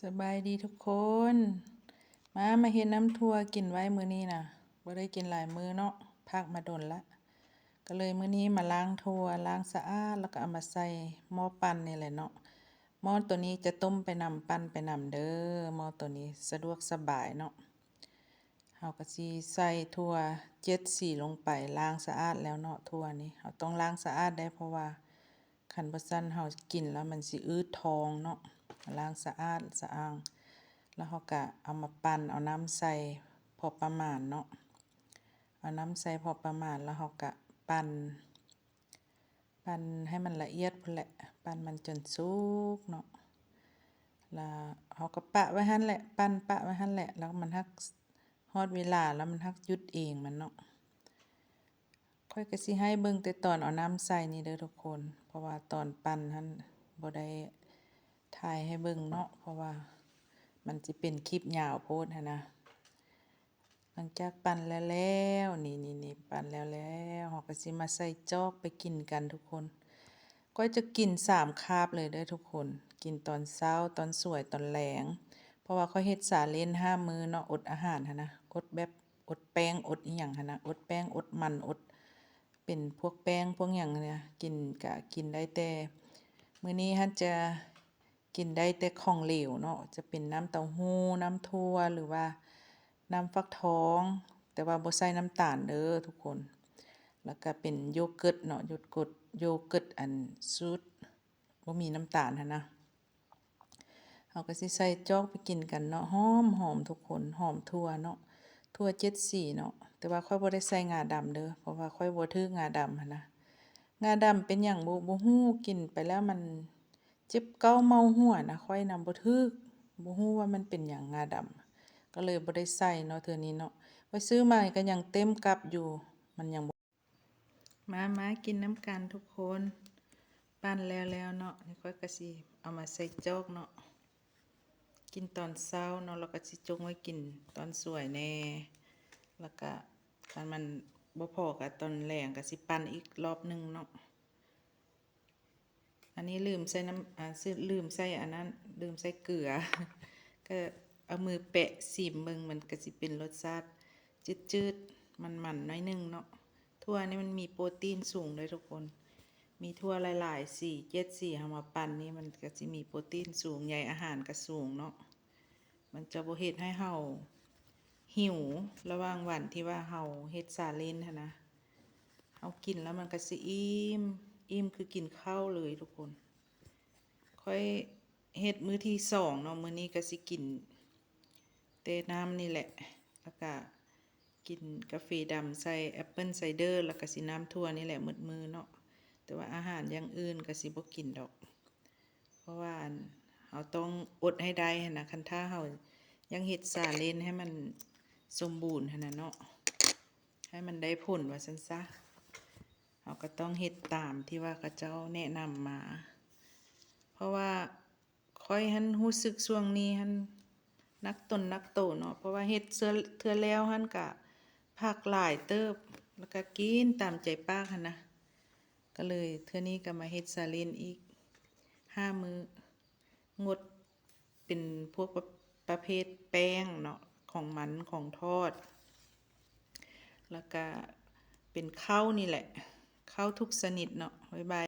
ສະບາຍດີທຸກຄົນ ມາ ມາເຮັດນ້ຳຖົ່ວກິນໄວ້ມື້ນີ້ນະ ບໍ່ໄດ້ກິນຫຼາຍມື້ເນາະ ພັກມາດົນລະ ກໍເລີຍມື້ນີ້ມາລ້າງຖົ່ວ ລ້າງສະອາດ ແລ້ວກໍເອົາມາໃສ່ໝໍ້ປັ່ນນີ້ແຫຼະເນາະ ໝໍ້ໂຕນີ້ຈະຕົ້ມໄປນຳ ປັ່ນໄປນຳເດີ ໝໍ້ໂຕນີ້ສະດວກສະບາຍເນາະ. ເຮົາກໍຊິໃສ່ຖົ່ວເຈັດສີລົງໄປ ລ້າງສະອາດແລ້ວເນາະ ຖົ່ວນີ້ເຮົາຕ້ອງລ້າງສະອາດໄດ໋ ເພາະວ່າຄັນບໍ່ຊັ້ນເຮົາກິນແລ້ວມັນຊິອືດທ້ອງເນາະ ລ້າງສະອາດສະອ້າງ ແລ້ວເຮົາກໍເອົາມາປັ່ນ ເອົານ້ຳໃສ່ພໍປະມານເນາະ ເອົານ້ຳໃສ່ພໍປະມານ ແລ້ວເຮົາກໍປັ່ນ ປັ່ນໃຫ້ມັນລະອຽດພຸ້ນແຫຼະ ປັ່ນມັນຈົນສຸກເນາະ ລະເຮົາກໍປະໄວ້ຫັ້ນແຫຼະ ປັ່ນປະໄວ້ຫັ້ນແຫຼະ ລະມັນຫາກຮອດເວລາລະມັນຫາກຢຸດເອງມັນເນາະ. ຂ້ອຍກໍຊິໃຫ້ເບິ່ງແຕ່ຕອນເອົານ້ຳໃສ່ນີ້ເດີທຸກຄົນ ເພາະວ່າຕອນປັ່ນຫັ້ນບໍ່ໄດ້ຖ່າຍໃຫ້ເບິ່ງເນາະ ເພາະວ່າມັນຊິເປັນຄລິບຍາວໂພດຫັ້ນນະ. ຫຼັງຈາກປັ່ນແລ້ວໆ ນີ້ໆໆ ປັ່ນແລ້ວໆ ເຮົາກໍຊິມາໃສ່ຈອກໄປກິນກັນທຸກຄົນ ຂ້ອຍຈະກິນສາມຄາບເລີຍເດີທຸກຄົນ ກິນຕອນເຊົ້າ ຕອນສວຍ ຕອນແລງ ເພາະວ່າຂ້ອຍເຮັດຊາເລນຫ້າມື້ເນາະ ອົດອາຫານຫັ້ນນະ ອົດແບບ ອົດແປ້ງ ອົດອີ່ຫຍັງຫັ້ນນະ ອົດແປ້ງ ອົດມັນ ອົດເປັນພວກແປ້ງພວກຫຍັງຫັ້ນນະ ກິນກະກິນໄດ້ແຕ່ ມື້ນີ້ຫັ້ນຈະ ກິນໄດ້ແຕ່ຂອງເຫຼວເນາະ ຈະເປັນນ້ຳເຕົ້າຫູ້ ນ້ຳຖົ່ວ ຫຼືວ່ານ້ຳຟັກທອງ ແຕ່ວ່າບໍ່ໃສ່ນ້ຳຕານເດີທຸກຄົນ ແລ້ວກະເປັນໂຢເກີດເນາະ ໂຢເກີດ ໂຢເກີດອັນສູດບໍ່ມີນ້ຳຕານຫັ້ນນະ ເຮົາກໍຊິໃສ່ຈອກໄປກິນກັນເນາະ ຫອມໆ ທຸກຄົນ ຫອມຖົ່ວເນາະ ຖົ່ວເຈັດສີເນາະ ແຕ່ວ່າຂ້ອຍບໍ່ໄດ້ໃສ່ງາດຳເດີ ເພາະວ່າຂ້ອຍບໍ່ຖືກງາດຳຫັ້ນນະ ງາດຳເປັນຫຍັງບໍ່ ບໍ່ຮູ້ ກິນໄປແລ້ວມັນ ເຈັບເກົ້າເມົາຫົວນະ ຂ້ອຍນຳບໍ່ຖືກ ບໍ່ຮູ້ວ່າມັນເປັນຫຍັງງາດຳ ກໍເລີຍບໍ່ໄດ້ໃສ່ເນາະ ເທື່ອນີ້ເນາະ ຂ້ອຍຊື້ມາກໍຍັງເຕັມກັບຢູ່ ມັນຍັງບໍ່ ມາ ມາກິນນຳກັນທຸກຄົນ ປັ່ນແລ້ວໆ ເນາະ ນີ້ຂ້ອຍກໍຊິເອົາມາໃສ່ຈອກເນາະ ກິນຕອນເຊົ້າເນາະ ແລ້ວກໍຊິຈົງໄວ້ກິນຕອນສວຍແດ່ ແລ້ວກໍຄັນມັນບໍ່ພໍກໍຕອນແລງກໍຊິປັ່ນອີກລອບໜຶ່ງເນາະ. ອັນນີ້ລືມໃສ່ນ້ຳ ອ່າ ລືມໃສ່ອັນນັ້ນ ລືມໃສ່ເກືອ ກໍເອົາມືແປະຊີມເບິ່ງ ມັນກໍຊິເປັນລົດຊາດຈືດໆ ມັນໆ ໜ້ອຍໜຶ່ງເນາະ ຖົ່ວນີ້ມັນມີໂປຣຕີນສູງເດີທຸກຄົນ ມີຖົ່ວຫຼາຍໆ ສີ ເຈັດສີ ເຮົາມາປັ່ນນີ້ ມັນກໍຊິມີໂປຣຕີນສູງ ໃຍອາຫານກໍສູງເນາະ. ມັນຈະບໍ່ເຮັດໃຫ້ເຮົາຫິວລະຫວ່າງວັນທີ່ວ່າເຮົາເຮັດຊາເລນຫັ້ນນະ ເຮົາກິນແລ້ວມັນກະຊິອີ່ມ ອີ່ມຄືກິນເຂົ້າເລີຍທຸກຄົນ ຂ້ອຍເຮັດມື້ທີສອງເນາະ ມື້ນີ້ກະຊິກິນແຕ່ນ້ຳນີ້ແຫຼະ ລະກະກິນກາເຟດຳໃສ່ແອັບເປິ້ນໄຊເດີ ລະກະຊິນ້ຳຖົ່ວນີ້ແຫຼະໝົດມື້ເນາະ ແຕ່ວ່າອາຫານຢ່າງອື່ນກະຊິບໍ່ກິນດອກ. ເພາະວ່າອັນ ເຮົາຕ້ອງອົດໃຫ້ໄດ້ຫັ້ນນະ ຄັນຖ້າເຮົາຍັງເຮັດຊາເລນໃຫ້ມັນສົມບູນຫັ້ນນະເນາະ ໃຫ້ມັນໄດ້ຜົນວ່າຊັ້ນຊະ ເຮົາກໍຕ້ອງເຮັດຕາມທີ່ວ່າເຂົາເຈົ້າແນະນຳມາ ເພາະວ່າຂ້ອຍຫັ້ນຮູ້ສຶກຊ່ວງນີ້ຫັ້ນໜັກຕົນໜັກໂຕເນາະ ເພາະວ່າເຮັດເທື່ອ ເທື່ອແລ້ວຫັ້ນກະຜັກຫຼາຍເຕີບ ລະກະກິນຕາມໃຈປາກຫັ້ນນະ ກະເລີຍເທື່ອນີ້ກະມາເຮັດຊາເລນອີກຫ້າມື້ ງົດເປັນພວກປະ ປະເພດແປ້ງເນາະ ຂອງມັນ ຂອງທອດ ລະກະເປັນເຂົ້ານີ້ແຫຼະ ເຂົ້າທຸກຊະນິດເນາະ ບາຍບາຍ.